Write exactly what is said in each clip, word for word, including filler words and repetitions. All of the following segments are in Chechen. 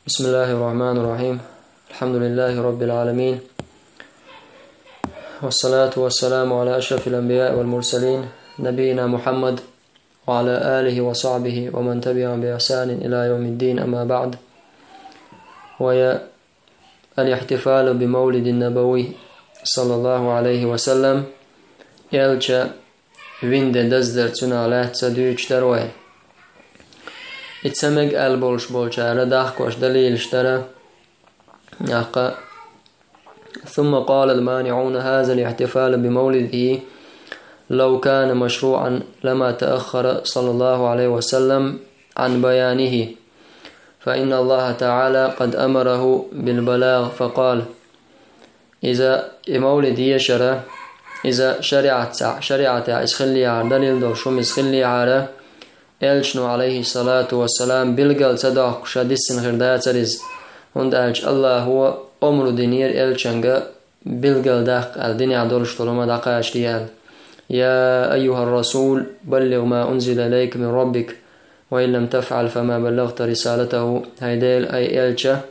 بسم الله الرحمن الرحيم. الحمد لله رب العالمين. والصلاة والسلام على أشرف الأنبياء والمرسلين، نبينا محمد وعلى آله وصحبه ومن تبعهم بإحسان إلى يوم الدين، أما بعد. وهي الاحتفال بمولد النبوي صلى الله عليه وسلم. Элча вин де даздар цунах лаьцна дуьйцуш дар вай. И ца мега аьлла болуш болчара дахкош далилаш дара. Яккха. ثم قال المانعون: هذا الاحتفال بمولده لو كان مشروعا لما تأخر صلى الله عليه وسلم عن بيانه، فإن الله تعالى قد أمره بالبلاغ فقال: Иза и мавлид ешара, иза шариӀатца, шариӀатехь иза хиллехьара, далил долуш хӀума иза хиллехьара, Элчано, алейхиссалату вассалам, билгал ца доккхуша диссина хир дацара иза, хӀунда аьлча Аллахо омру динера Элчанга билгал даккха аьлла, динехь долуш долу хӀума дӀакхачаде аьлла. يا أيها الرسول بلغ ما أنزل إليك من ربك وإن لم تفعل فما بلغت رسالته. ХӀай Дела, ай Элча,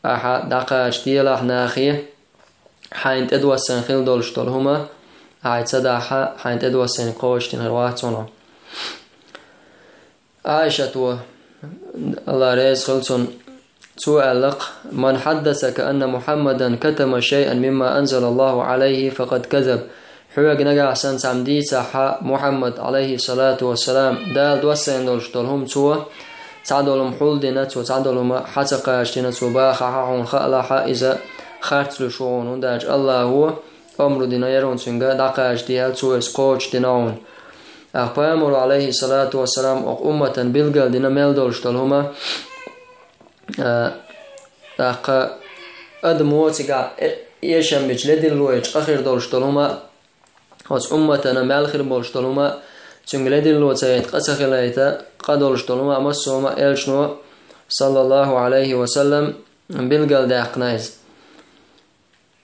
ахьа дӀакхачаделахь нахе, хьайна тӀедоссийна хила долуш долу хӀума, ахьа ца дахь, хьайна тӀедоссийна кхочушдина хир вац хьуна. Ӏайшата, Алла реза хила цунна, цо аьлла-кх: من حدثك أن محمدا كتم شيئا مما أنزل الله عليه فقد كذب. Хьоьга нагахь санна цхьамма дийцахь, Мухьаммад, алейхиссалату вассалам, Дала доссийна долуш долу хӀума цо цхьадолу хӀума хьулдина, цо цхьадолу хӀума хьа ца кхачадина, цо бахахь, хьуна хаалахь, иза харц луьйш ву хьуна, хӀунда аьлча Аллахо омру дина яра хьуна цуьнга дӀакхачаде аьлла, цо иза кхочушдина хьуна. Ткъа пайхамаро, алейхиссалату вассалам, окху умматана билгал дина мел долуш долу хӀума, а, тӀаккха адамо цигахь э-, эшам бича ледилло йича къа хир долуш долу хӀума, оцу умматана мел хир болуш долу хӀума, цуьнга ледилло ца яйта, къа ца хилайта, къа долуш долу хӀума, массо а хӀума Элчано, саллаллаху алейхи ва саллам, билгал даьккхина иза.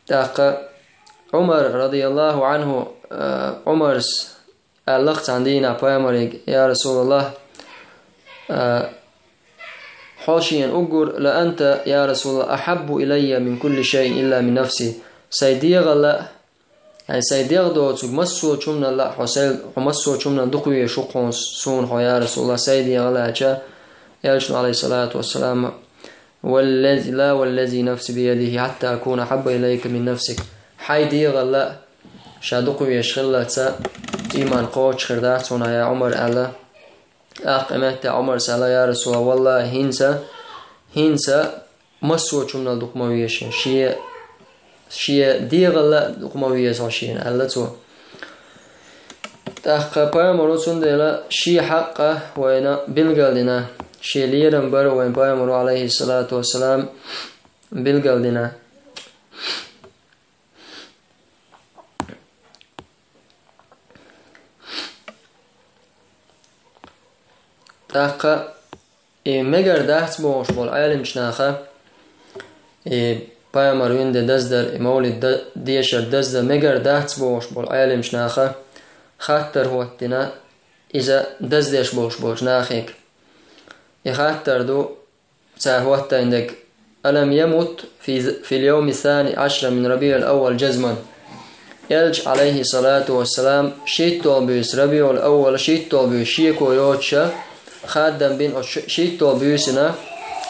ТӀаккха Ӏумар, радияллаху анху, а, Ӏумарс аьлла-кх цхьана дийнахь пайхамарига: «Я Расулаллах, а, хьо шена уггар, ла анта, я Расулаллах, ахьаббу илайя мин кулли шайин илла мин нафси». Сайн дегӀал а, ай, сайн дегӀ доцург массо а чумнал а хьо сайн, хьо массо а чумнал дукха везаш ву-кх хьуна, суна хьо, я Расулаллах, сайн дегӀал а, аьлча, Элчано, алейхиссалату вассалам: «Валлази, ла валлази нафси биядихи хьатта акуна ахьабба илайка мин нафсик». Хьайн дегӀал а ша дукха везаш хиллалца, иман кхочуш хир дац хьуна, я Ӏумар, аьлла. ТӀаккха и меттехь Ӏумарс аьлла: «Я Расулаллах, валлахи, хӀинца, хӀинца массо а чумнал дукха ма веза шена, шен, шен дегӀал а дукха ма веза хьо шена», аьлла цо. ТӀаккха пайхамаро цундела шен хьакъ а вайна билгал дина, шен лерам бар а вайн пайхамаро, алейхиссалату вассалам, билгал дина. ТӀаккха и мегар дац бохуш болу Ӏеламчу наха, и пайхамар вин де даздар, и мовлид да-, дешар даздар мегар дац бохуш болу Ӏеламчу наха хаттар хӀоттина, иза даздеш болуш болчу нахега. И хаттар ду цара хӀоттайна дерг: «Алам ямут фи, фил йовми сани ашра мин Рабиул Аввал джазман?» Элча, алейхиссалату вассалам, шийттолгӀа буьйса, Рабиул Аввал шийттолгӀа буьйса шеко йоцуша, хаддам бина оцу ши-, шийттолгӀа буьйсина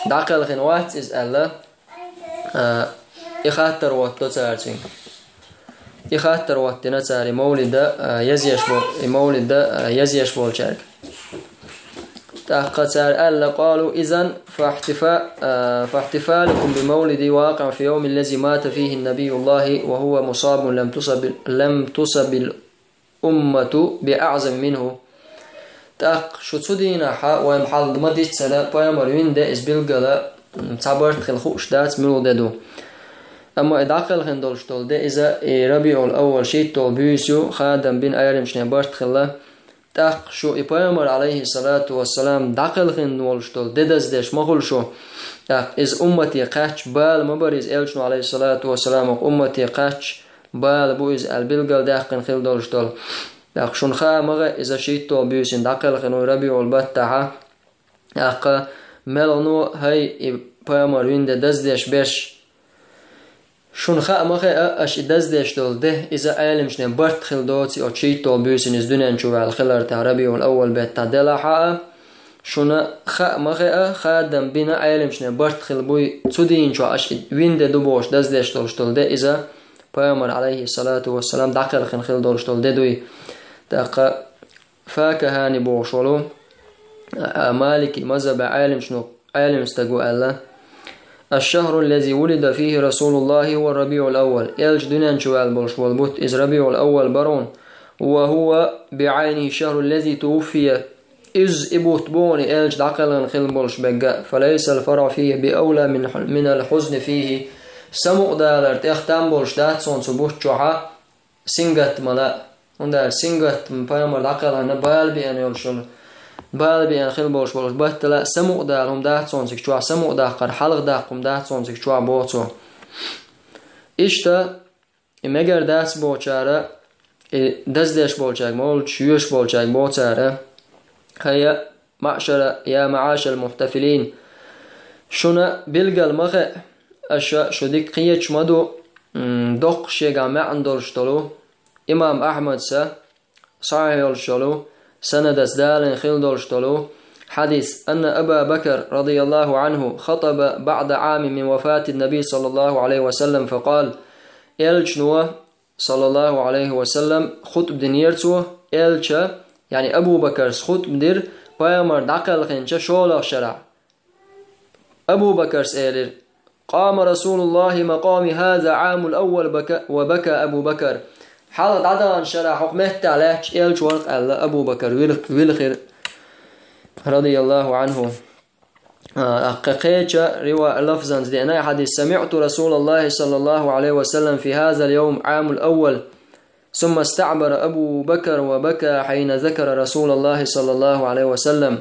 дӀакхелхина вац иза аьлла, а, и хаттар хӀотто цара цуьнга. И хаттар хӀоттина цара и мовлида, а, язъеш бо-, и мовлида, а, язъеш болчаьрга. ТӀаккха цара аьлла: «Къалу изан фахтифа-, а, фахтифалукум би мавлиди вакъиъ фи йовми ллази мата фихи набиюллахи ва хува мусабун лам тусабил, лам тусабил уммату би аъзам минху». ТӀаккха шу цу дийнахьа вайн хьал ма диццара, пайхамар вин де иза билгала, м, цхьа барт хила хууш дац, муьлха де ду. Амма и дӀакхелхина долуш долу де иза и Рабиул Аввал шийттолгӀа буьйса ю, хадам бина Ӏеламчане барт хилла. ТӀаккха шу и пайхамар, алейхиссалату вассалам, дӀакхелхина волуш долу де даздеш ма хуьлу шу. ТӀаккха иза уммате кхаьчча бала ма бара иза, Элчано, алейхиссалату вассалам, окху уммате кхаьчча бала бу иза аьлла билгал даьккхина хила долуш долу. ТӀаккха шуна хаа ма гӀе, иза шийттолгӀа буьйсина дӀакхелхина ву Рабиул баттахьа. ТӀаккха мелхано, хӀай, и пайхамар вина де даздеш берш. Шуна хаа ма хаьа, аша и даздеш долу де, иза Ӏеламчунна барт хила доций оцу шийтталгӀа буьйсанна иза дуьнен чу ваьлла хилар тӀехь Рабиул-Аввал беттахь делахь а, шуна хаа ма хаьа, хадам бина Ӏеламчунна барт хила буй, цу дийна чохь аша и вина де ду бохуш даздеш долуш долу де иза пайхамар, алейхиссалату вассалам, дӀакхелхина хила долуш долу де дуй. ТӀаккха Факахани бохуш волу, а, Малики мазхабан Ӏеламчунах Ӏелам стаг ву аьлла: «Аш-шахру ллази вулида фихи Расулуллахи ва Рабиул Аввал». Элча дуьнен чу ваьлла болуш болу бутт иза Рабиул Аввал барун. «Ва хува биӀайнихи шахру ллази тувуффия». Иза и бутт бу хьуна элча дӀакхелхина хила болуш бегга. «Фалайсал фараху фихи би авла мин, минал хузни фихи». Самукъадалар тӀех там болуш дац хьуна цу бутт чохь а, сингаттамала, хӀунда аьлча сингаттам пайхамар дӀакхелхина бала беана йолуш йолу, бала беана хила болуш болуш баттала самукъадала хӀума дац хьуна цига чохь, самукъадаккхар хьалха даккха хӀума дац хьуна цига чохь боху цо. Иштта, и мегар дац бохучара, и даздеш болчаьрга, мовлуд йоьш болчаьрга боху цара: «Хая, маъшара, я маъашал мухтафилин, шуна билгал ма хаьа, аша шу дика кхеташ ма ду, м, доккха шегахь маьӀна долуш долу». Имам Ахьмадса сахьихь йолуш йолу, санадас далийна хила долуш долу хьадис: «Анна Аба Бакар, радияллаху Ӏанху, хатаба баъда Ӏамин мин вафатин Наби, саллаллаху Ӏалайхи ва саллам, факъал». Элчано, саллаллаху Ӏалайхи ва саллам, хутба динера цо, элча, яъни Абу Бакарс хутба дира пайхамар дӀакхелхинча шолгӀа шарахь. Абу Бакарс элира: «Къама Расулуллахи макъами хаза Ӏамул аввал бака, ва бака Абу Бакар». Хьалха дӀадахана шарахь хӀокху меттехь лаьтташ элча вара-кх аьлла, Абу Бакар вил-, вилхира, радияллаху Ӏанху. А, кхе-, кхеча рива-, лафзанца деана и хьадис: «Самиъту Расулаллахи саллаллаху Ӏалайхи ва саллам фи хазал йовм Ӏамул аввал». «Сумма стаъбара Абу Бакар ва бака хьайна закара Расулаллахи саллаллаху Ӏалайхи ва саллам».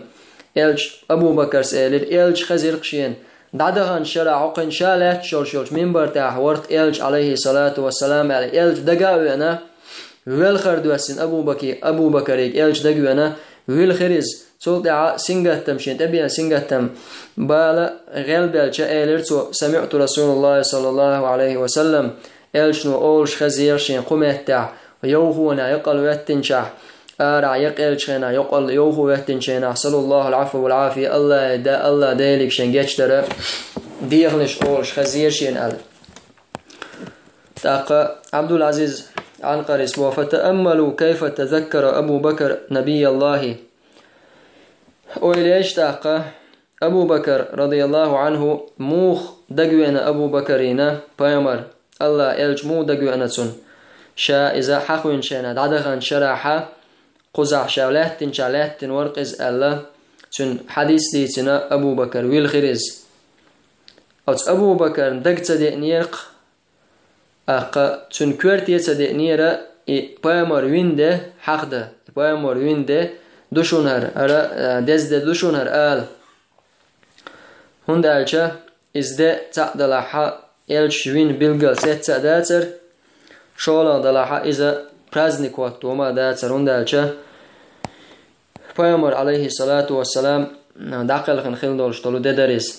Элча, Абу Бакарс элира, элча хезира-кх шена. ДӀадахана шарахь хӀокхуьнан ша лаьтташ йолуш йолчу минбар тӀехь вара-кх элча, алейхи салату ва салам, аьлла, элча дага а веана, велхар доьссина Абу Баки-, Абу Бакарига элча дага веана, вилхира иза. Цул тӀаьхьа сингаттам, шен тӀебеана сингаттам бала гӀелбелча, элира цо: «Самиъту Расулаллахи саллаллаху Ӏалайхи ва саллам». Элчано олуш хезира шен кху меттехь, йовхонехь якъал веттинчахь, арахь якъелчхенахь йокъал йовхо веттинчу хенахь: «Саллаллаху аль-Ӏафва валь-Ӏафия», Алла да, Алла Делиг шен гечдара, дехалаш олуш хезира шена аьлла. ТӀаккха Абдул-Ӏазиз Ӏанкъарис боху: «Фатааммалу кайфа тазаккара Абу Бакар набияллахи». Ойла еш тӀаккха, Абу Бакар, радияллаху Ӏанху, муха дагавеана Абу Бакарина пайхамар, Алла элча муха дагавеана цунна? Ша иза хьахуьйначу хенахь дӀадаханчу шарахьа, кхузахь ша лаьттинчохь лаьттина вара-кх иза аьлла, цуьнан хьадис дийцина Абу Бакар, вилхира иза. Оцу Абу Бакарна дага ца деанера-кх, аккха цуьнан коьрте ца деанера и пайхамар вина де хьахда, и пайхамар вина де ду шуна хӀара, хӀара, а, деза де ду шуна хӀара ала. ХӀунда аьлча иза де цхьаъ далахьа, элчаш вина билггал сецца а дацара, шолгӀа далахьа иза праздник хӀотто ма дацара, хӀунда аьлча пайхамар, алейхи салату вассалам, дӀакхелхина хила долуш долу де дара иза.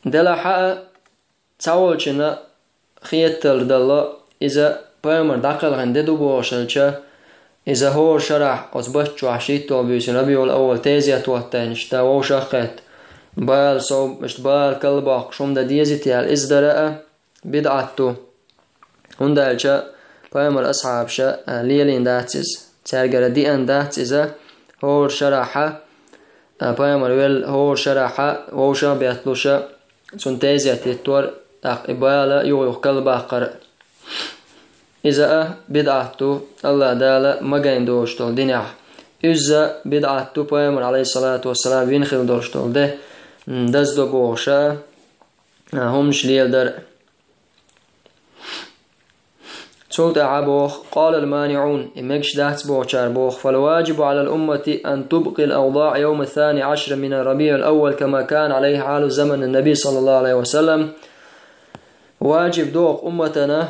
Делахьа а, цхьаволчунна хеталла далла, иза пайхамар дӀакхелхина де ду бохуш хилча, иза хӀора шарахь оцу баттахь шийтталгӀа буьйсанна Рабиул-Аввал тезет хӀоттайна, иштта вовшах а кхетта, бала сов-, иштта бала калбоккхуш хӀума дан дезий те аьлла, иза дара а бидӀат ду. ХӀунда аьлча пайхамар асхьабаша, а, лелийна дац иза, цаьргара деана дац иза, хӀора шарахьа, а, пайхамар велла хӀора шарахьа вовшах а бетталуша, цунна тезет хӀиттор, тӀаккха и бала юха-юха калбаккхар. Иза а бидӀат ду, Алла Дала магийна долуш долу динехь. Иза бидӀат ду пайхамар, алейхиссалату вассалам, вина хила долуш долу де, м, даздо бохуша, а, хӀуманаш леладар. Цул тӀаьхьа боху, قال المانعون, и мегаш дац бохучара боху: فالواجب على الأمة أن تبقي الأوضاع يوم الثاني عشر من ربيع الأول كما كان عليه حال زمن النبي صلى الله عليه وسلم. Важиб ду хӀокху умматана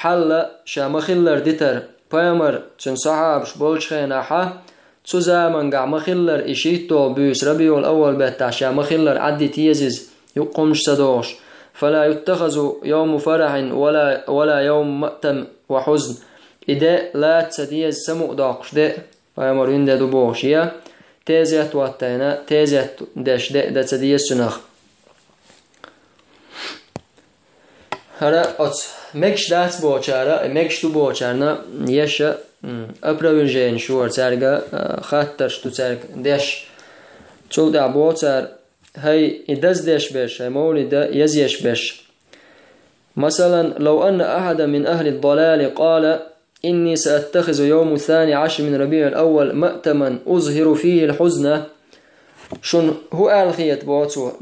хьал ша ма-хиллара дитар, пайхамар, цуьнан сахьабаш болчу хенахьа, цу замангахь ма-хиллара и шийтталгӀа буьйса Рабиул-Аввал беттахь ша ма-хиллара Ӏаддита еза иза. юкъа хӀумнаш ца дохуш. «Фала юттахазу йовму фарахьин вала, вала йовму маътам ва хьузн». И де лаца ца деза, самукъадоккхуш де, пайхамар вина де ду бохуш, я тезет хӀоттийна, тезет деш де дан ца деза цунах. ХӀара оцу мегаш дац бохучара, мегаш ду бохучарна еша, м, опроверженеш ю хӀара цаьрга, а, хаттарш ду цаьрга деш. Цул тӀаьхьа боху цара, хӀай, и даздеш берш, хӀай мовлида язъеш берш. Масалан, لو أن أحدا من أهل الضلال قال: إني سأتخذ يوم الثاني عشر من ربيع الأول مأتما أظهر فيه الحزن. Шуна хӀун аьлла хета боху цо?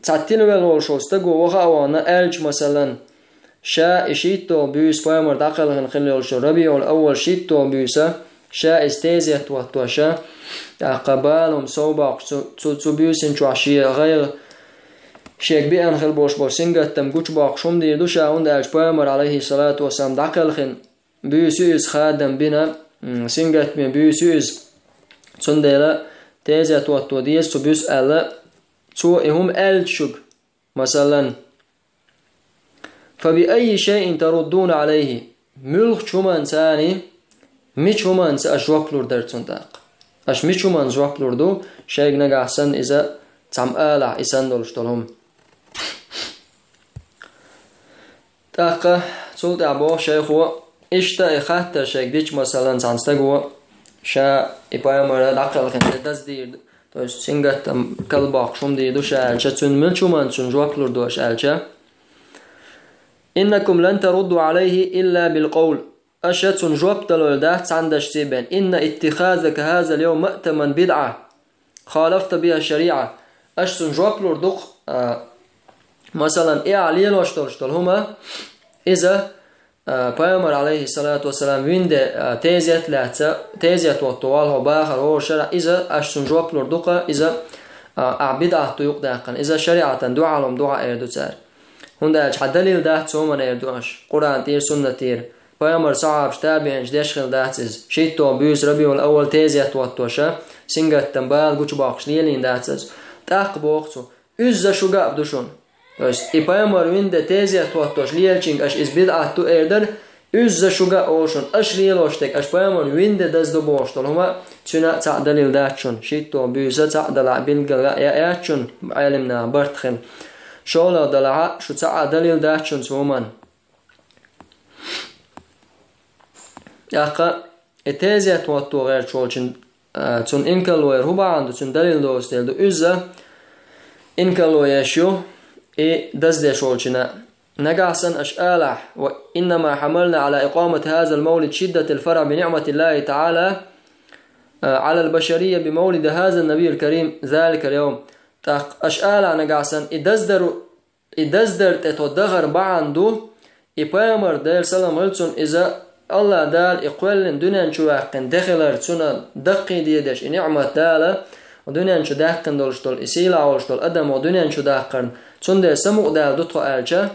Цхьа тилавелла волуш волу стаго ваха а вахана, аьлча, масалан, ша и шийтталгӀа буьйса, пайхамар дӀакхелхина хилла йолуш йолу РабиӀул-Аввал шийтталгӀа буьйса, ша иза тезет хӀоттош, тӀаккха бала хӀума сов боккхуш, цу, цу, цу буьйсанна чохь шен гӀайгӀа, шега беана хила болуш болу сингаттам гучубоккхуш хӀума дийр ду ша, хӀунда аьлча пайхамар, алейхиссалату вассалам, дӀакхелхина буьйса ю иза, хадам бина, м, сингаттаме буьйса ю иза. Цундела тезет хӀотто деза цу буьйса аьлла, цо и хӀума аьлча шуьга, масалан: «Фа би аййи шайин таруддуна алайхи?» Муьлхачу хӀуманца, мича хӀуманца аша жоп лур дара цунна тӀаккха? Аша мича хӀуманца жоп лур ду, шайга нагахь санна иза цхьамма алахь, и санна долуш долу хӀума? ТӀаккха цул тӀаьхьа боху шайхо, иштта и хаттар шайга дича, масалан, цхьана стаго ша и пайхамар дӀакхелхина де даздийр ду, то есть сингаттам калбоккхуш хӀума дийр ду ша аьлча, цуьнан муьлхачу хӀуманца цунна жоп лур ду аша аьлча: «Иннакум лан тарудду алайхи илла бил къовл». Аша цунна жоп далойла дац цхьана дашца бен: «Инна иттихазака хазал йовма маътаман бидӀа, халафта биха шариӀа». Аша цунна жоп лур ду-кх, а, масалан, и ахь лелош долуш долу хӀума, иза, а, пайхамар, алейхиссалату вассалам, вина де, а, тезет лаьцна, тезет хӀотто валахь хьо бахар хӀора шарахь, иза аша цунна жоп лур ду-кх, иза, а, ахь бидӀат ду юкъадаьккхина, иза шариӀатан дуьхьал хӀума ду хьан эр ду цара. ХӀунда аьлча хьан далил дац цу хӀуманна эр ду аша, Къуръан тӀера, суннат тӀера. Пайхамар, сахьабаш, табиӀинаш деш хилла дац иза. ШийтталгӀа буьйса РабиӀул-Аввал тезет хӀоттош, сингаттам бала гучубоккхуш лелийна дац иза. ТӀаккха боху цо: «Уьзза шуьга а ду шуна». То есть и пайхамар вина де тезет хӀоттош лелачуьнга аша иза бидӀат ду эр дара, уьзза шуьга а олу шуна, аша лелош дерг, аша пайхамар вина де даза ду бохуш долу хӀума, цуьнан цхьаъ далил дац шуна. ШийтталгӀа буьйса цхьаъ далахь билггала яц шуна, Ӏелимнаха барт хила. ШолгӀа далахь, шу цхьаъ далил дац шуна цу хӀуманна. ТӀаккха и тезет хӀотто гӀерташ волчун, а, цунна инкарло яр хӀун бахьана ду, цуьнан далил доцу дела ду. Уьзза инкарло еш ю и даздеш волчунна. Нагахь санна аша алахь: «Ва иннама хьамална ала икъамати хазал мавлид шиддатал фарахь би ниъматиллахи таала, а, алал башария би мавлиди хазан набийил карим заликал йовм». ТӀаккха аша алахь нагахь санна, и даздару И даздар тӀе тхо дахар бахьана ду, и пайхамар, Делан салам хила цунна, иза АллахӀ Дала и кхоьллина дуьнен чу ваьккхина де хилар, цунна даккхийдедеш и ниъмат Дала, дуьнен чу даьккхина долуш долу, и сийлахь волуш долу адам вай дуьнен чу даккхарна, цундела самукъадаьлла ду тхо аьлча,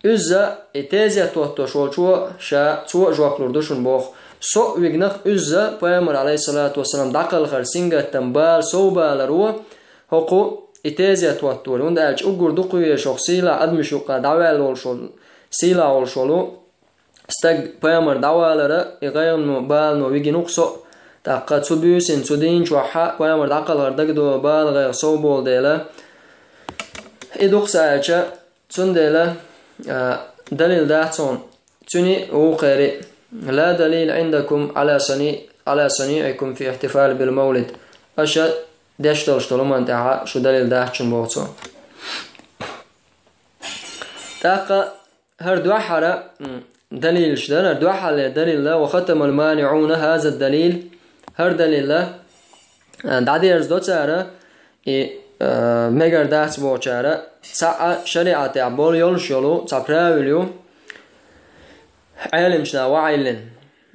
уьзза и тезет хӀоттош волчо ша цо а жоп лур ду шуна боху. Со а вигнах уьзза пайхамар, алейхиссалату вассалам, дӀакхалхар сингаттам бала совбаларо, хӀокху и тезет хӀотторе, хӀунда аьлча уггар дукха везаш хӀокху сийлахь адамаш юкъа дӀаваьлла волуш волу, сийлахь волуш волу стаг пайхамар дӀавалара и гӀайгӀано, балано вигина ву-кх со а. ТӀаккха цу буьйсанна, цу дийна чохь а пайхамар дӀакхалхар дагадогӀу бала-гӀайгӀа совболу дела, и ду-кх сан аьлча, цундела, а, далил дац хьуна. Цуьнан вукхеран: «Ла далил Ӏиндакум Ӏала сани-, Ӏала саниӀикум фи ихтифал бил мавлид». Аша деш долуш долу хӀуманна тӀехь шу далил дац шуна боху цо. ТӀаккха хӀара дуьххьара, м, далилаш дара, хӀара дуьххьарлера далил: «Ва хатамал маниӀуна хазад далил». ХӀара далил, а, дӀадерзадо цара, и, а, мегар дац бохучара, цхьаъ шариӀатехь болу йолуш йолу цхьа правил ю, Ӏелимчна ваӀиллина,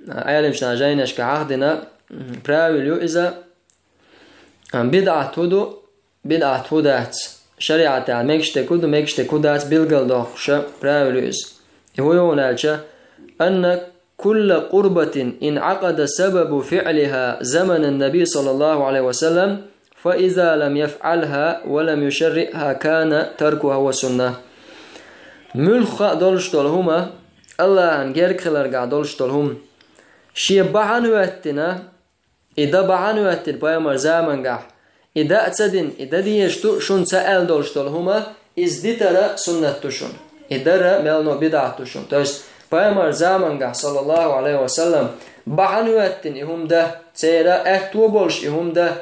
Ӏелимчна жайнашка хьахдина, м, правил ю иза, а, бидӀат хӀун ду, бидӀат хӀун дац, шариӀатехь мегаш дерг хӀун ду, мегаш дерг хӀун дац билгалдоккхуша правил ю иза. И хӀун ю аьлча: «Анна кулла къурбатин инӀакъада сабабу фиӀлиха заманан наби саллаллаху Ӏалайхи ва саллам, فإذا لم يفعلها ولم يشرعها كان تركها هو السنة. Муьлхха а долуш долу хӀума, Аллахьан герга хиларгахь долуш долу хӀума, шен бахьана хӀоьттина, и дан бахьана хӀоьттина пайхамар замангахь, и дан а ца дина, и дан дезаш ду шуна ца аьлла долуш долу хӀума, иза дитара суннат ду шуна. И дара мел но бидӀат ду шуна. То есть пайхамар замангахь, саллаллаху Ӏалайхи ва саллам, бахьана хӀоьттина и хӀума дан, церан аьтто болуш и хӀума дан,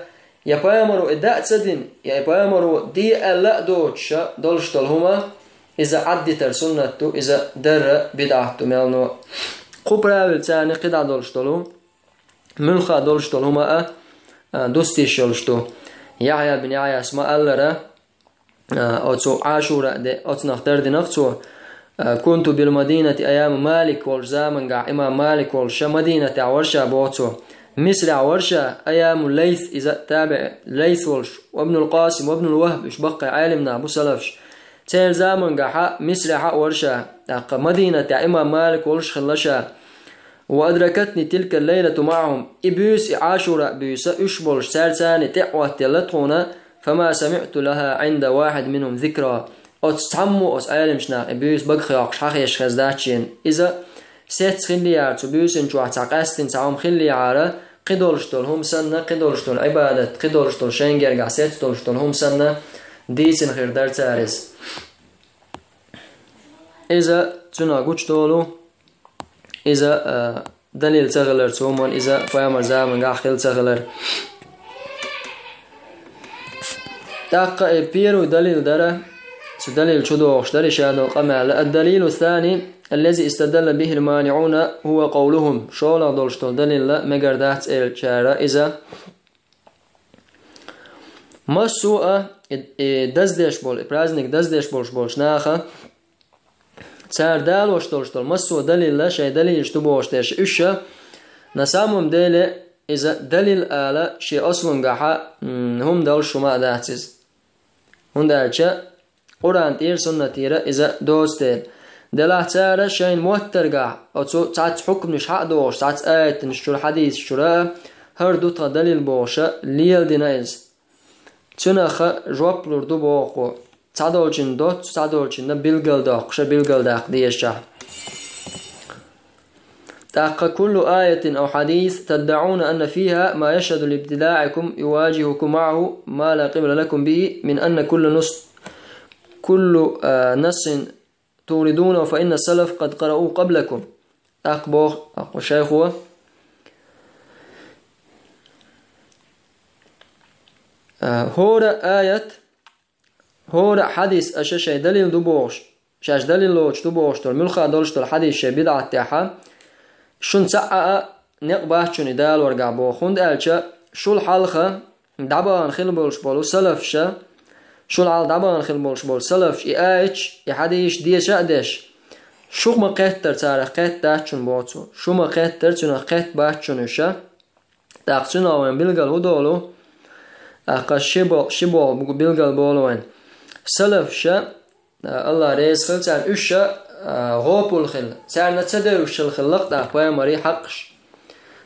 я пайхамаро и дан а ца дина, я и пайхамаро де аьлла а доцуша долуш долу хӀума, иза Ӏаддитар суннат ду, иза дарра бидӀат ду мел но. Кху правил царна кхидӀа долуш долу, муьлхха долуш долу хӀума а, а, дустийш йолуш ду. Яхьъя бин Яхьъяс ма-аллара, а, оцу Ӏашура де, оцу нах дардинах цо, а, «كنت بالمدينة أيام مالك» волчу замангахь имам Малик волуша Мадинатехь вара ша боху цо. Мисрехь вара ша, Айяму Лайс, иза табиӀ Лайс волуш, ва Ибнул Къасим, ва Ибнул Вахб, уьш баккхий Ӏелимнах бу салафаш. Церан замангахьа Мисрехьа а вара ша, тӀаккха Мадинатехь имам Малик волуш хилла ша. «وأدركتني تلك الليلة معهم». И буьйса, и Ӏашура буьйса, уьш болуш цаьрца тӀе а хӀоттаелла тхуна, «فما سمعت لها عند واحد منهم ذكرا». Оцу цхьаммо оцу Ӏелимчу наха и буьйса багах йоккхуш хьан хезаш хезна дац шена. Иза сецца хиллехьара, цу буьйсанна чохь цхьа къаьстина цхьа хӀума хиллехьара, кхидолуш долу хӀума санна, кхидолуш долу Ӏибадат, кхидолуш долу шайн гергахь сецца долуш долу хӀума санна, дийцина хир дара цара иза. Иза цуьнан гучудолу, иза, а, далил ца хилар цу хӀуман, иза пайхамар замангахь хилла ца хилар. ТӀаккха и первый далил дара, цу далил чу дохуш дара и шадолу къамел: «الدليل الثاني الذي استدل به المانعون هو قولهم». ШолгӀа долуш долу далилла мегар дац элчара иза. Массо а и, и даздеш болу, и праздник даздеш болуш болчу наха, цара далош долуш долу массо а далилла шайн далилаш ду бохуш дерш уьш а, на самом деле иза далил ала шен аслунгахьа, м, хӀума долуш хӀума а дац иза. ХӀунда аьлча Къуръан тӀера, суннат тӀера иза доцу дела. Делахь цара шайна моттаргахь, оцу цхьацца хьукманаш хьа а дохуш, цхьацца аятанаш чуьра, хьадисаш чуьра а, хӀара ду тхан далил бохуша, леладина иза. Цуьнаха жоп лур ду боху, цхьадолчунна доццу, цхьадолчунна билгалдоккхуша, билгалдаккха дезачохь. ТӀаккха: «كل آية أو حديث تدعون أن فيها ما يشهد لابتداعكم يواجهكم معه ما لا قبل لكم به من أن كل نص، كل، آه، نص توردونه فإن السلف قد قرؤوه قبلكم». ТӀаккха боху, тӀаккха шайхо, а, хӀора аят, хӀора хьадис аша шайн далил ду бохуш, шаьш далил лоцуш ду бохуш долу, муьлхха долуш долу хьадис шайн бидӀат тӀехьа, шуна цхьа а некъ бац шуна и далоргахь боху, хӀунда аьлча шул хьалха дӀабахана хила болуш болу салафша, шул хьалха дӀабахана хила болуш болу салафша и аяташ, и хьадисаш деша а деш, шух ма-кхеттара царах кхетта дац шуна боху цо, шу ма-кхеттара цуьнах кхетта бац шуна уьша. ТӀаккха цуьнан вайн билгал хӀун долу? ТӀаккха ши бо-, ши боху билгал болу вайн. Салафша, а, Аллах реза хила царна, уьш а, а, гӀопал хила, царна ца девзаш хила хилла-кх тӀаккха пайхамарийн хьакъаш.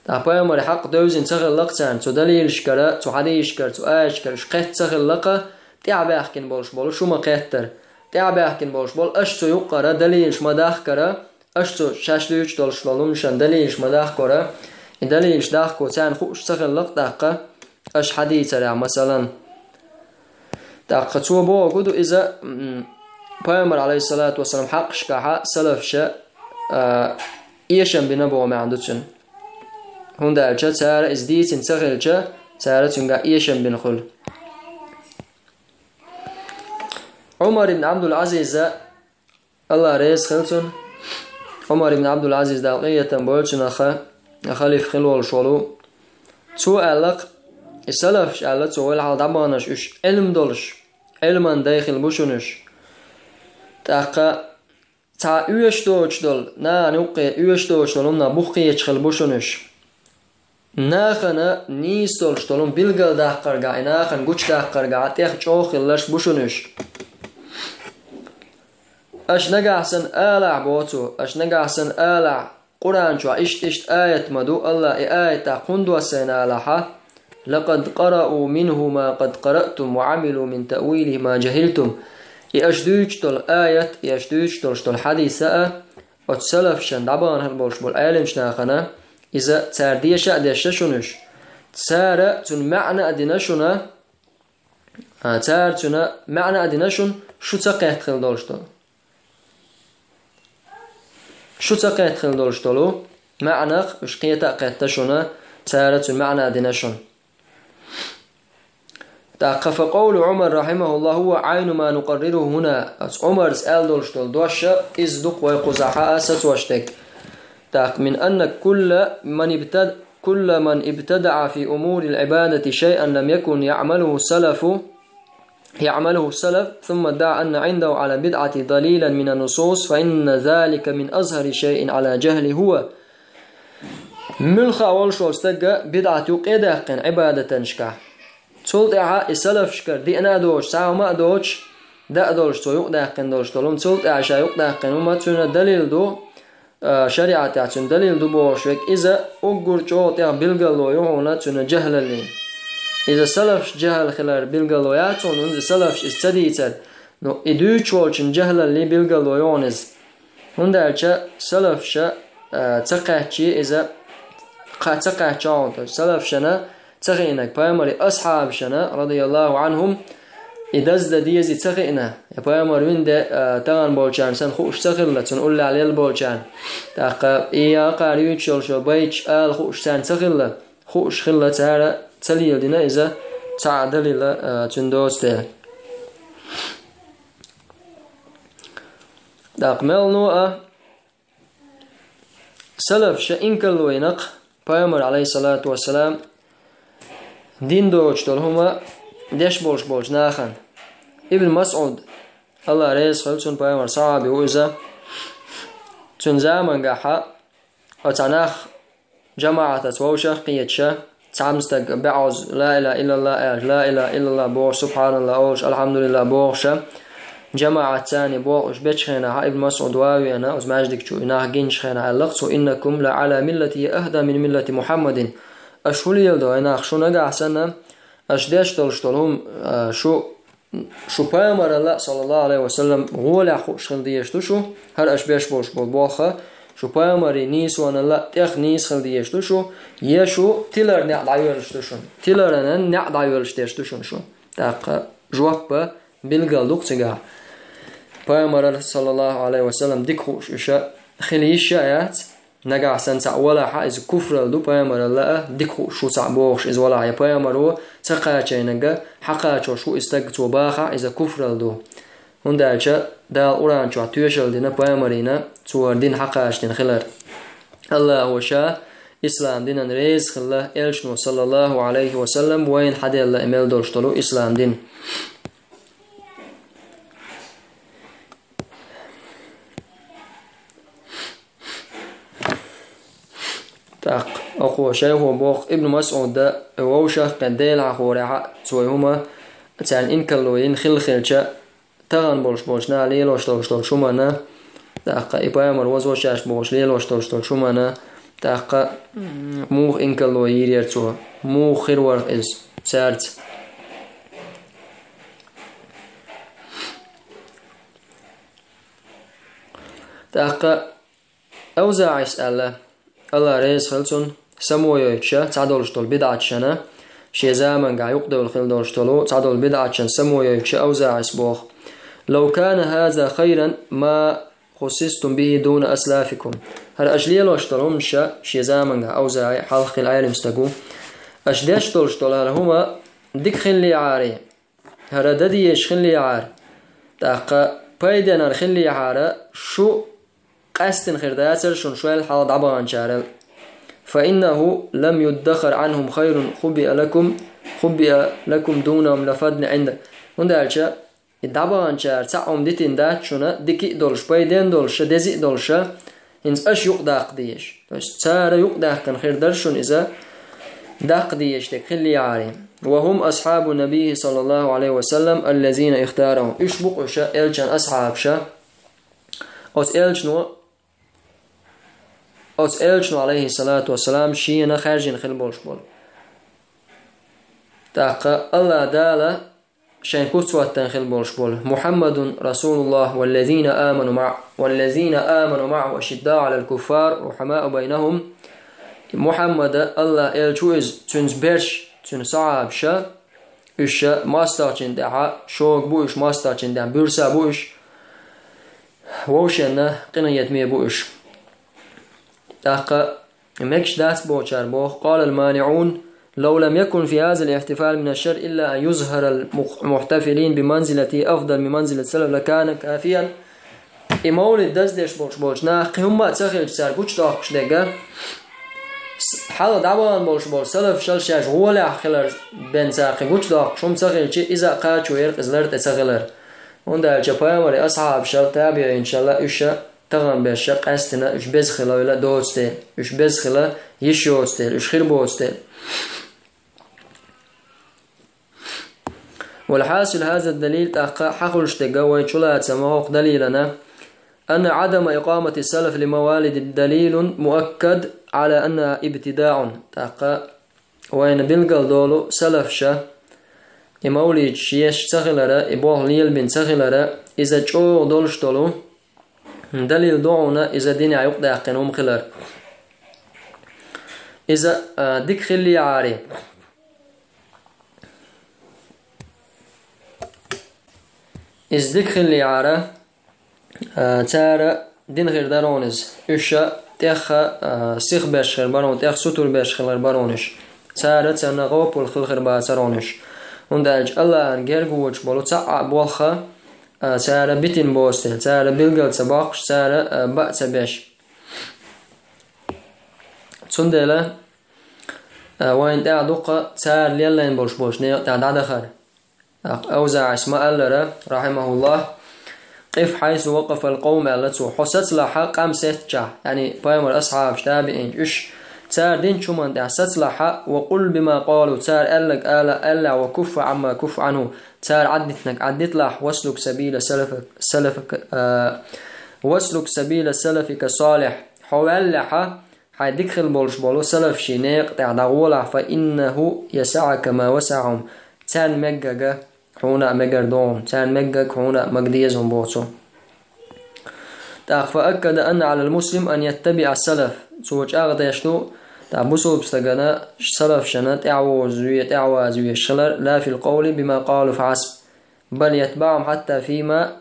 ТӀаккха пайхамарийн хьакъ девзина ца хилла-кх царна, цу далилашкара, цу хьадисашкара, цу аяташкара уьш кхетта ца хилла-кх, тӀаьхьабаьхкина болуш болу шу ма-кхеттара. ТӀаьхьабаьхкина болуш болу аша цу юккъара далилаш ма-дахкара, аша цу шаьш дуьйцуш долуш долу хӀуманашна далилаш ма-дахкара, и далилаш дахко царна хууш ца хилла-кх тӀаккха, аша хьадийцарехь, масалан. ТӀаккха цо бохург ду иза, м, пайхамар, алейхиссалату вассалам, хьакъашкахьа салафша, а, эшам бина боху маьӀна ду цуьнан. ХӀунда аьлча цара иза дийцина ца хилча, цара цуьнгахь эшам бина хуьлу. Ӏумар ибн Ӏабдул-Ӏазиза Аллах реза хила цунна. Ӏумар ибн Ӏабдул-Ӏазиз, Дала къинхетам бойла цунах, халифа хила волуш волу. Цо аьлла-кх, и салафаш аьлла цо, вайл хьалха дӀабаханарш уьш Ӏилма долуш, Ӏилман дай хила бу шуна уьш. ТӀаккха цхьа оьшуш доцуш долу, нахана юккъе оьшуш доцуш долу хӀуманах бух кхеташ хила бу шуна уьш. Нахана нийса долуш долу хӀума билгалдаккхаргахь, и нахана гучудаккхаргахь тӀех чӀогӀа хиларш бу шуна уьш. Аша нагахь санна алахь, боху цо, аша нагахь санна алахь, Къуръан чохь иштта-иштта аят ма ду, Аллах и аят тӀаккха хӀунда доссийна алахьа, لقد قرأوا منه ما قد قرأتم وعملوا من تأويله ما جهلتم. И аша дуьйцуш долу аят, и аша дуьйцуш долуш долу хьадис а, оцу салафшан дӀабахана хир болуш болу Ӏеламчу нахана, иза цара деша а дешна шуна уьш. Цара цуьнан маьӀна а дина шуна, а, цара цуьнан маьӀна а дина шуна, шу ца кхетта хила долуш долу. Шу ца кхетта хила долуш долу маьӀнах уьш кхета а кхетта шуна, цара цуьнан маьӀна а дина шуна. ТӀаккха فقول عمر رحمه الله هو عين ما نقرره هنا. Ас Ӏумарс аьлла долуш долу дош а иза ду-кх вай кхузахь а сацош дерг. ТӀаккха من أن كل من ابتد-، كل من ابتدع في أمور العبادة شيئا لم يكن يعمله السلف، يعمله السلف، ثم ادعى أن عنده على البدعة دليلا من النصوص، فإن ذلك من أظهر شيء على جهله هو. Муьлхха а волуш волу стага бидӀат юкъе даьккхина Ӏибадатанашкахь. Цул тӀаьхьа и салафашкара деана а доцуш, цхьа хӀума а доцуш, даа долуш цо юкъадаьккхина долуш долу хӀума, цул тӀаьхьа ша юкъадаьккхина хӀума цуьнан далил ду, а, шариӀатехь цуьнан далил ду бохуш верг, иза уггар чӀогӀа тӀех билгало ю хьуна цуьнан жахӀлаллин. Иза салафаш жахӀал хилар билгало яц хьуна, иза салафаш иза ца дийцар. Ну, и дуьйцуш волчун жахӀлаллин билгало ю хьуна иза. ХӀунда аьлча салафаша, а, ца кхаьччи иза, кха-, ца кхаьчча хьуна, то есть салафашана ца хиънарг, пайхамаран асхьабашна, радияллаху Ӏанхум, и даздан дезий ца хиъна, я пайхамар вина де, а, тахана болчарна санна хууш ца хилла, цунна уллехь лелла болчарна. ТӀаккха и якъара юьйцуш йолу шо байташ ала хууш царна ца хилла, хууш хилла, цара ца леладина иза цхьа а далила, а, цуьнан доцу дела. ТӀаккха мел ну а, салафаша инкарло йина-кх пайхамар, алейхиссалату вассалам, дин доцуш долу хӀума деш болуш болчу нахана. Ибн МасӀуд, Аллах реза хуьлда цунна, пайхамар сахьаби ву иза, цуьнан замангахьа оцу нах жамаӀатаца вовшах кхеташа, цхьамма стаг бӀозза ла илаха иллаллах аьлча, ла илаха иллаллах бохуш, субхьаналлах олуш, алхьамдулиллах бохуша, жамаӀатца бохуш бечу хенахь Ибн МасӀуд ван а веана, оцу маьждиг чу и нах гиначу хенахь аьлла-кх цо: «Иннакум ла Ӏала миллати ахда мин миллати Мухьаммадин». Аша хӀун леладо, хӀай нах, шу нагахь санна, аша деш долуш долу хӀума, а, шу Шу пайхамаралла, саллаллаху алейхи ва саллам, гӀолехь хууш хила дезаш ду шу, хӀара аша беш болуш болу болх а, шу пайхамаран нийсоналла тӀех нийса хила дезаш ду шу, я шу тиларан некъ дӀайоьллуш ду шуна. Тиларан некъ дӀайоьллуш дезаш ду шуна шу. ТӀаккха жоп а билгал ду-кх цигахь. Пайхамаралла, саллаллаху алейхи ва саллам, дика хууш уьш хила йиш а яц, нагахь санна цхьаъ валахь а, иза куфралла ду, пайхамаралла а дика хууш шу цхьаъ бохуш иза валахь, я пайхамаро ца кхачийнарг хьакхачош ву и стаг цо бахахь, иза куфралла ду. ХӀунда аьлча Дала Къуръан чохь тоьшалла дина пайхамарна, цо хӀара дин хьакхачдина хилар. Аллахо ша ислам динан реза хилла, элчано, саллаллаху алейхи ва саллам, вайна хьаделла и мел долуш долу ислам дин. ТӀаккха оха шайхо боху, Ибн МасӀуда вовшах кхин Делахь хӀорехь а цо и хӀума царна инкарло йина хилла хилча, тахана болуш болчу наха лелош долуш долчу хӀуманна, тӀаккха и пайхамар вазвачаш бохуш лелош долуш долчу хӀуманна, тӀаккха муха инкарло йийрера цо, муха хир вара иза цаьрца. ТӀаккха АвзаӀис аьлла, Алла реза хила цунна, самойойтуша цхьадолуш долу бидӀаташна, шен заманга юкъадевлла хила долуш долу цхьадолу бидӀаташна самойойтуша АвзаӀис боху: «Лав кана хаза хайран ма хусистум бихи дуна аслафикум». ХӀара аша лелош долу хӀуманаша шен заманга АвзаӀи хьалха хилла Ӏелам стаг ву. Аша деш долуш долу хӀара хӀума дика хиллехьара, хӀара дан дезаш хиллехьара, тӀаккха пайденара хиллехьара, шу къаьстина хир дацара шуна шойл хьалха дӀабаханчарал. Фа иннаху лам юддахар Ӏанхум хайрун хубиа лакум, хубиа лакум дунахум лафадна Ӏинда. ХӀунда аьлча и дӀабаханчара цхьаъ хӀума дитина дац шуна, дика а долуш, пайден а долуш, ша деза а долуш, ша, хӀинца аша юкъадаккха дезаш. То есть цара юкъадаьккхина хир дара шуна иза даккха дезаш дерг хиллехьара. Ва хум асхьабу набийхи саллаллаху алейхи ва саллам аллазина ихтарахум. Уьш бу-кх уьш элчан асхьабаша. Оцу элчано, оцу элчано, алейхи салату ва салам, шена хаьржина хила болуш болу. ТӀаккха Аллах Дала шайн куц хӀоттан хила болуш болу: «Мухьаммадун Расулуллах, валлазина аману маӀ, валлазина аману маӀу ашиддау алал куффар, рухамау байнахум». Мухьаммада Аллах элча ву иза, цуьнца берш, цуьнан сахьабаша, уьш ша мостагӀчун тӀехьа шога бу уьш, мостагӀчун тӀехьа буьрса бу уьш, вовшенна къинхетаме бу уьш. ТӀаккха мегаш дац бохучара боху: «Къалал маниӀун, лав лам якун фи хазал ихтифал мина шар илла ан юзхарал мух-, мухтафилин би манзилати афдал мин манзилат салаф лакана кафиян». И мовлид даздеш болуш болчу наха кхин хӀумма а ца хилча цара гучудоккхуш дерг, с-, хьалха дӀабахана болуш болу салафашал шаьш гӀолехь хилар бен цара кхин гучудоккхуш хӀума ца хилча, иза а кхачо яра иза лар тӀе ца хилар. ХӀунда аьлча пайхамаран асхьабашал, табиӀинашал уьш ша тахана беш ша къаьстина уьш беза хила вела доцу дела, уьш беза хила йиш йоцу дела, уьш хир боцу дела. Валхьасил хаза далил, тӀаккха хьахулуш дерг вай чулацам хӀокху далилана: «Анна Ӏадама икъамати салаф ли мавалиди далилун муаккад Ӏала анна ибтидаун». ТӀаккха вайна билгал долу салафаша и мавлидаш еш ца хилара, и болх лелабина ца хилара, иза чӀогӀа долуш долу далил ду хьуна иза динехь юкъадаьккхина хӀума хилар. Иза, а, дика хиллехьара. Иза дика хиллехьара, а, цара дин хир дара хьуна иза. Уьш ша тӀех, а, сих беш хир бара хьуна, тӀех сутур беш хилар бара хьуна уьш. Цара царна гӀопал хила хир бацара хьуна уьш. ХӀунда аьлча Аллахьан герга воцуш болу цхьа а болх, а, цара битина боцу дела, цара билгал ца боккхуш, цара, а, баа ца беш. Цундела, а, вайна тӀехь дуккха цара леллайн болуш болчу некъа тӀехь дӀадахар. ТӀаккха АвзаӀис ма-аллара, рахьимахуллах: «Къиф хьайсу вакъафал къовм», аьлла цо, хьо сацалахьа къам сецчахь, яъни пайхамар асхьабаш, табиӀинаш, уьш цара динчу хӀуманна тӀехь сацалахьа, ва къул бима къалу, цара аьлларг ала, аьллахь, ва куффа Ӏамма куффа Ӏанху, цара Ӏаддитинарг Ӏаддиталахь, васлук сабила салафа-, салафака, а, васлук сабила салафика салихь, хьо ваьллехьа, хьайн дика хила болуш болу салафашийн некъа тӀехь дӀагӀолахь, фа иннаху ясаӀака ма васаӀахум, царна меггага хьуна а мегар ду хьуна, царна меггаг хьуна а мага деза хьуна боху цо. ТӀаккха фа аккада анна Ӏалал муслим ан яттабиӀа салаф, цо чӀагӀдеш ду, тӀаккха бусулба стагана салафашна тӀаьхьавоза ве-, тӀаьхьаваза везаш хилар, ла фил къовли бима къалу фахьасб, бал ятбаӀахум хьатта фима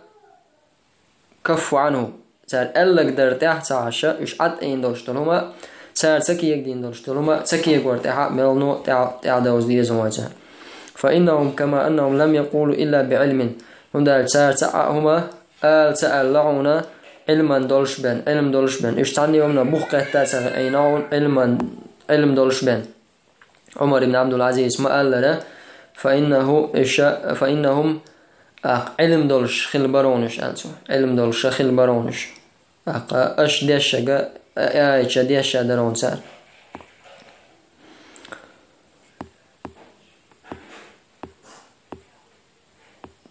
каффу Ӏанху. Цара аьлларг дар тӀехь ца Ӏаш, уьш Ӏад Ӏийна долуш долу хӀума, цара ца кегадийна долуш долу хӀума, ца кегор тӀехь а мелно тӀехь, тӀехь довза деза вай цара. Фа иннахум кама аннахум лам якъулу илла би Ӏилмин. ХӀунда аьлча цара цхьа а хӀума ала ца аьлла хьуна, Ӏилман долуш бен, Ӏилм долуш бен. Уьш цхьанне а хӀуманна бух кхетта ца хиъна хьуна, Ӏилман, Ӏилм долуш бен. Ӏумар ибн Абдул-Азиз ма-аллара, фа иннаху иша-, фа иннахум, а, Ӏилм долуш хила бара хьуна уьш, аьлла цо. Ӏилм долуша хила бара хьуна уьш. ТӀаккха аша дешшага, а, аьлча дешша дара хьуна цара.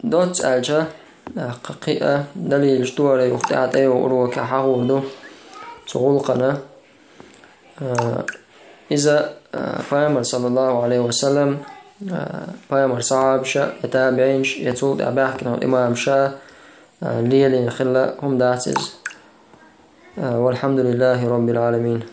Доцца аьлча, тӀаккха кхин а далилаш тора юха тӀаьхьа тӀейогӀу урокехь хьахор ду цу гӀуллакхана. А, иза, а, пайхамар, саллаллаху Ӏалайхи ва саллам, а, пайхамар сахьабаша, я табиӀинаш, я цул тӀаьхьа баьхкина имамаша, а, лелийна хилла хӀума дац иза. А, валхьамдулиллахи роббил Ӏаламин.